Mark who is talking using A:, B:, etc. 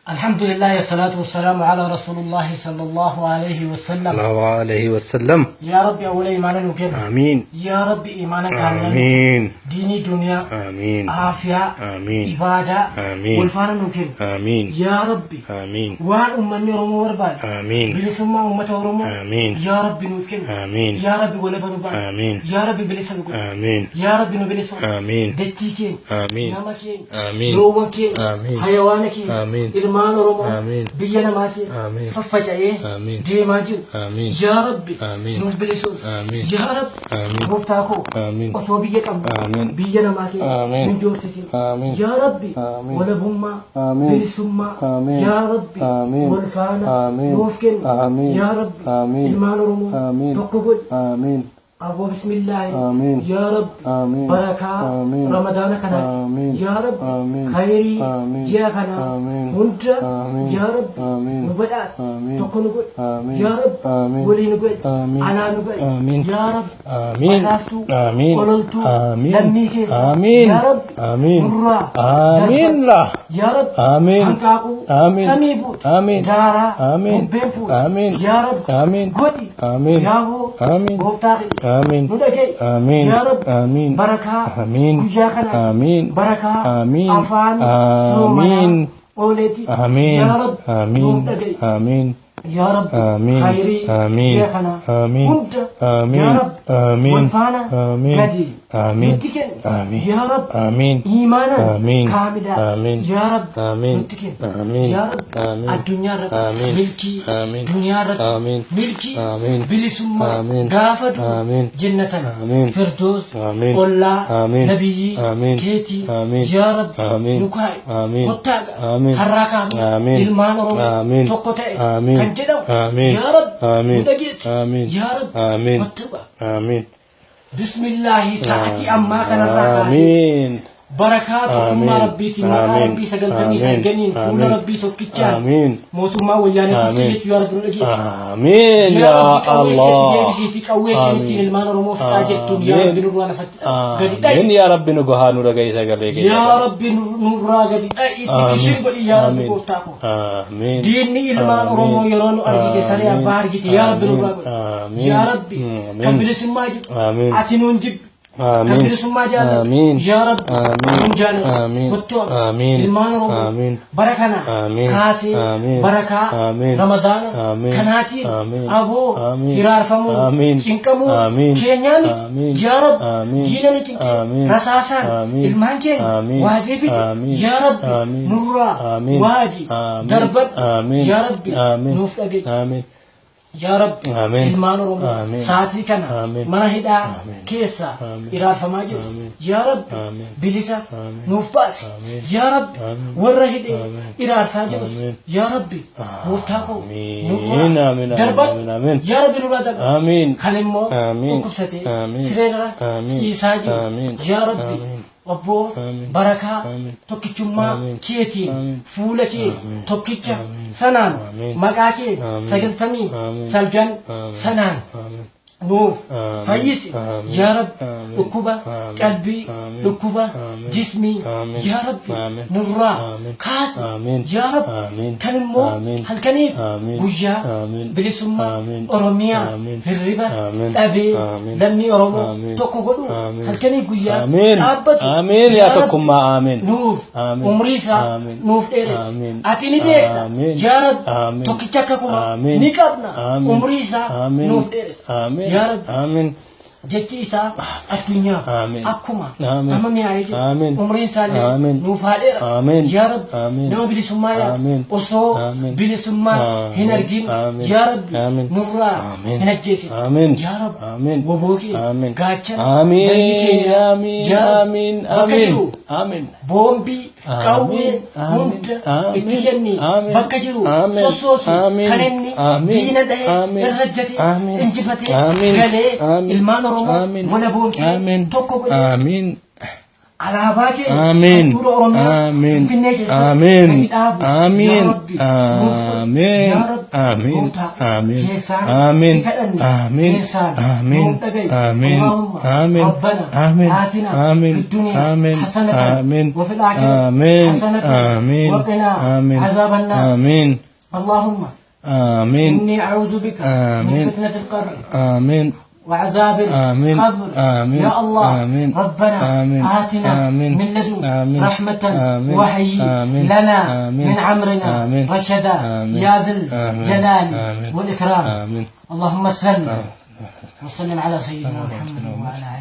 A: Alhamdulillah, salaatu wassalamu ala Rasuulullahi sallallahu alayhi wa sallam.
B: Allahu alayhi wasallam.
A: Yaa Rabbi, awwala imaana nu kenna.
B: Amiin.
A: Yaa Rabbi, imaana kaamila nu
B: Amiin.
A: diinii duniyaa,
B: Amiin.
A: aafiyaa,
B: Amiin.
A: ibaadaa
B: Amiin.
A: wal faana nu kenna.
B: Amiin.
A: Yaa Rabbi,
B: Amiin.
A: waan uummanni Oromoo barbaade,
B: Amiin.
A: bilisummaa uummata Oromoo,
B: Amiin.
A: Yaa Rabbi nuuf kenna.
B: Amiin.
A: Yaa Rabbi, walaba nu baasi.
B: Amiin.
A: Yaa Rabbi, bilisa nu godhi.
B: Amiin.
A: Yaa Rabbi, nu bilisa.
B: Amiin.
A: Dachii keenya,
B: Amiin.
A: nama keenya,
B: Amiin.
A: loowwan keenya,
B: Amiin.
A: hayawaana keenya,
B: Amiin.
A: ilmaan Oromoo
B: Amiin.
A: biyya namaa keessa
B: Amiin.
A: faffaca'ee
B: Amiin.
A: deemaa jiru.
B: Amiin.
A: Yaa Rabbi,
B: Amiin.
A: nuuf bilisuun.
B: Amiin.
A: Yaa Rabbi,
B: Amiin.
A: gooftaa koo,
B: Amiin.
A: osoo biyya qabnu
B: Amiin.
A: biyya namaa keessa
B: Amiin.
A: nu joorsisin.
B: Amiin.
A: Yaa Rabbi,
B: Amiin.
A: walabummaa,
B: Amiin.
A: bilisummaa,
B: Amiin.
A: Yaa Rabbi,
B: Amiin.
A: wal faana
B: Amiin.
A: nuuf kenni.
B: Amiin.
A: Yaa Rabbi,
B: Amiin.
A: ilmaan Oromoo
B: Amiin.
A: tokko godhi.
B: Amiin.
A: Aboo bismillaahi.
B: Amiin.
A: Yaa Rabbi,
B: Amiin.
A: barakaa
B: Amiin.
A: Ramadaana kanaa.
B: Amiin.
A: Yaa Rabbi,
B: Amiin.
A: khayrii
B: Amiin.
A: ji'a kanaa
B: Amiin.
A: hunda,
B: Amiin.
A: Yaa Rabbi,
B: Amiin.
A: nu badhaasi.
B: Amiin.
A: Tokko nu godhi.
B: Amiin.
A: Yaa Rabbi,
B: Amiin.
A: walii nu godhi.
B: Amiin.
A: Alaa nu godhi.
B: Amiin.
A: Yaa Rabbi,
B: Amiin.
A: basaastuu,
B: Amiin.
A: ololtuu,
B: Amiin.
A: lammii keessa.
B: Amiin.
A: Yaa Rabbi,
B: Amiin.
A: nurraa
B: Amiin.
A: darbadhu.
B: La.
A: Yaa Rabbi,
B: Amiin.
A: hanqaaquu
B: Amiin.
A: samii buute,
B: Amiin.
A: daaraa
B: Amiin.
A: bubbeen fuute.
B: Amiin.
A: Yaa Rabbi,
B: Amiin.
A: godhi.
B: Amiin.
A: Yaa hoo,
B: Amiin.
A: gooftaa keenya.
B: Amiin.
A: Nu dhaga'i.
B: Amiin.
A: Yaa Rabbi,
B: Amiin.
A: barakaa
B: Amiin.
A: guyyaa kanaa,
B: Amiin.
A: barakaa
B: Amiin.
A: afaan soomanaa
B: Amiin.
A: ooleeti.
B: Amiin.
A: Yaa Rabbi, nuuf
B: Amiin.
A: dhaga'i.
B: Amiin.
A: Yaa Rabbi,
B: Amiin.
A: khayrii
B: Amiin.
A: ji'a kanaa
B: Amiin.
A: hunda,
B: Amiin.
A: Yaa Rabbi,
B: Amiin.
A: wal faana
B: Amiin.
A: gadi
B: Amiin.
A: nutti kenni.
B: Amiin.
A: Yaa Rabbi,
B: Amiin.
A: iimaanan
B: Amiin.
A: kaamilaa.
B: Amiin.
A: Yaa Rabbi,
B: Amiin.
A: nutti kenni.
B: Amiin.
A: Yaa Rabbi,
B: Amiin.
A: addunyaa irratti
B: Amiin.
A: milkii,
B: Amiin.
A: duniyaa irratti
B: Amiin.
A: milkii,
B: Amiin.
A: bilisummaa,
B: Amiin.
A: gaafa du'u
B: Amiin.
A: jennatan
B: Amiin.
A: firdoos
B: Amiin.
A: ollaa
B: Amiin.
A: nabiyyii
B: Amiin.
A: keetii,
B: Amiin.
A: Yaa Rabbi,
B: Amiin.
A: nu kaa'i.
B: Amiin.
A: Kottaaqa
B: Amiin.
A: harraa kaafne
B: Amiin.
A: ilmaan Oromoo
B: Amiin.
A: tokko ta'e
B: Amiin.
A: kan jedhamu,
B: Amiin.
A: Yaa Rabbi,
B: Amiin.
A: nu dhageessi.
B: Amiin.
A: Yaa Rabbi,
B: Amiin.
A: kottuqa.
B: Amiin.
A: Bismillaahi, sa'atii ammaa kanarraa kaasee
B: Amiin.
A: barakaa tokkummaa
B: Amiin.
A: Rabbiitiin, maqaa
B: Amiin.
A: Rabbii sagaltamii
B: Amiin.
A: sagaliin, fuula
B: Amiin.
A: Rabbii tokkichaan
B: Amiin.
A: mootummaa wayyaanee kufti
B: Amiin.
A: jechuu, Yaa Rabbi, nu dhageessi.
B: Amiin.
A: Yaa
B: Yaa
A: Rabbi, qawwee keetti
B: Allah.
A: deebisiitii qawwee isheen ittiin ilmaan Oromoo fixaa jirtuun, Yaa Rabbi, nurraa lafatti gadi dha'i.
B: Amiin. Yaa Rabbi, nu gahaa nu dhaga'i sagalee keenya.
A: Yaa Rabbi, nurraa gadi dha'iitii kishin godhi, Yaa Rabbi,
B: Amiin.
A: gooftaa koo.
B: Amiin.
A: Diinni ilmaan Oromoo yeroo nu argite saree abbaa argite, Yaa Rabbi, nurraa godhi.
B: Amiin.
A: Yaa Rabbi, kan bilisummaa jibbu,
B: Amiin.
A: ati nuun jibbi. Kan
B: Amiin.
A: bilisummaa jaallatu,
B: Amiin.
A: Yaa Rabbi,
B: Amiin.
A: nuun jaallatu.
B: Amiin.
A: Kottuu
B: Amiin.
A: ilmaan Oromoo
B: Amiin.
A: bara kana
B: Amiin.
A: kaasee
B: Amiin.
A: barakaa
B: Amiin.
A: Ramadaana
B: Amiin.
A: kanaatiin
B: Amiin.
A: aboo
B: Amiin.
A: hiraarfamuu,
B: Amiin.
A: cinqamuu
B: Amiin.
A: keenyaa miti.
B: Amiin.
A: Yaa Rabbi,
B: Amiin.
A: diina nu cinqee
B: Amiin.
A: rasaasaan
B: Amiin.
A: ilmaan keenya
B: Amiin.
A: waajee fixe,
B: Amiin.
A: Yaa Rabbi,
B: Amiin.
A: nurraa
B: Amiin.
A: waadi
B: Amiin.
A: darbadhu.
B: Amiin.
A: Yaa Rabbi,
B: Amiin.
A: nuuf dhaga'i.
B: Amiin.
A: Yaa Rabbi,
B: Amiin.
A: ilmaan Oromoo
B: Amiin.
A: sa'aatii kana
B: Amiin.
A: mana hidhaa
B: Amiin.
A: keessa
B: Amiin.
A: iraarfamaa jiru.
B: Amiin.
A: Yaa Rabbi,
B: Amiin.
A: bilisa
B: Amiin.
A: nuuf baasi.
B: Amiin.
A: Yaa Rabbi,
B: Amiin.
A: warra hidhee
B: Amiin.
A: iraarsaa jirus,
B: Amiin.
A: Yaa Rabbi, gooftaa koo,
B: Amiin.
A: nurraa
B: Amiin.
A: darbadhu.
B: Amiin. Amiin.
A: Yaa Rabbi, nurraa darbadhu.
B: Amiin.
A: Kan immoo
B: Amiin.
A: dhukkubsatee
B: Amiin.
A: sireerra
B: Amiin.
A: ciisaa jiru,
B: Amiin.
A: Yaa Rabbi,
B: Amiin.
A: obboo
B: Amiin.
A: barakaa
B: Amiin.
A: tokkichummaa
B: Amiin.
A: keetiin,
B: Amiin.
A: fuula kee tokkicha sanaan,
B: Amiin.
A: maqaa kee
B: Amiin.
A: sagaltamii
B: Amiin.
A: salgan
B: Amiin.
A: sanaan
B: Amiin.
A: nuuf
B: Amiin.
A: fayyisi.
B: Amiin.
A: Yaa Rabbi,
B: Amiin.
A: dhukkuba
B: Amiin.
A: qalbii,
B: Amiin.
A: dhukkuba
B: Amiin.
A: jismii,
B: Amiin.
A: Yaa Rabbi,
B: Amiin.
A: nurraa
B: Amiin.
A: kaasi.
B: Amiin.
A: Yaa Rabbi,
B: Amiin.
A: kan immoo
B: Amiin.
A: halkaniif
B: Amiin.
A: guyyaa
B: Amiin.
A: bilisummaa
B: Amiin.
A: Oromiyaa
B: Amiin.
A: hirriba
B: Amiin.
A: dhabee
B: Amiin.
A: lammii Oromoo
B: Amiin.
A: tokko godhu
B: Amiin.
A: halkanii guyyaa
B: Amiin.
A: dhaabbatu,
B: Amiin. Yaa
A: Rabbi,
B: tokkummaa. Amiin.
A: nuuf
B: Amiin.
A: umrii isaa
B: Amiin.
A: nuuf dheeresse.
B: Amiin.
A: Ati ni beekta.
B: Amiin.
A: Yaa Rabbi,
B: Amiin.
A: tokkicha akka kuma
B: Amiin.
A: ni qabna,
B: Amiin.
A: umrii isaa
B: Amiin.
A: nuuf dheeresse.
B: Amiin.
A: Yaa Rabbi,
B: Amiin.
A: jechi isaa addunyaa
B: Amiin.
A: akkuma
B: Amiin.
A: amma mi'aayee jiru
B: Amiin.
A: umriin isaallee
B: Amiin.
A: nuuf haa dheeratu.
B: Amiin.
A: Yaa Rabbi,
B: Amiin.
A: nama bilisummaa yaadu
B: Amiin.
A: osoo
B: Amiin.
A: bilisummaa hin argin,
B: Amiin.
A: Yaa Rabbi,
B: Amiin.
A: nurraa
B: Amiin.
A: hin ajjeesin.
B: Amiin.
A: Yaa Rabbi,
B: Amiin.
A: woboo keenya
B: Amiin.
A: gaachana
B: Amiin.
A: lammii keenya,
B: Amiin.
A: Yaa Rabbi,
B: Amiin.
A: bakka
B: Amiin.
A: jiru
B: Amiin.
A: boombii qawwee
B: Amiin.
A: hunda
B: Amiin.
A: itti kenni,
B: Amiin.
A: bakka jiru
B: Amiin.
A: sossoosi,
B: Amiin.
A: kan inni
B: Amiin.
A: diina dhahee
B: Amiin.
A: irra jatee
B: Amiin.
A: injifatee
B: Amiin.
A: galee
B: Amiin.
A: ilmaan Oromoo
B: Amiin.
A: wala boomsee
B: Amiin.
A: tokko godhee
B: Amiin.
A: Alaabaa keenya
B: Amiin.
A: handhuura Oromiyaa
B: Amiin.
A: Finfinnee keessatti
B: Amiin.
A: gadi dhaabu.
B: Amiin.
A: Yaa Rabbi, nuuf godhi.
B: Amiin.
A: Yaa Rabbi,
B: Amiin.
A: gooftaa,
B: Amiin.
A: keessaan
B: Amiin.
A: si kadhanne,
B: Amiin.
A: keessaan
B: Amiin.
A: nuuf dhaga'i.
B: Amiin.
A: Allahumma
B: Amiin.
A: Rabbana
B: Amiin.
A: aatina
B: Amiin.
A: fi dunya
B: Amiin.
A: hasanatan
B: Amiin.
A: wa fil aakhirati
B: Amiin.
A: hasanatan
B: Amiin.
A: wa qinaa
B: Amiin.
A: azaaban naar.
B: Amiin.
A: Allahumma
B: Amiin.
A: inni a'uudhu bika min
B: Amiin.
A: fitnatil qabr
B: Amiin.
A: وعذاب
B: آمين.
A: القبر.
B: آمين.
A: يا الله
B: آمين.
A: ربنا
B: آمين.
A: آتنا
B: آمين.
A: من لدنك
B: آمين.
A: رحمة
B: آمين.
A: وهيئ
B: آمين.
A: لنا
B: آمين.
A: من أمرنا
B: آمين.
A: رشدا.
B: آمين.
A: يا ذا
B: آمين.
A: الجلال
B: آمين.
A: والإكرام.
B: آمين.
A: اللهم صل وسلم على سيدنا محمد وعلى آله.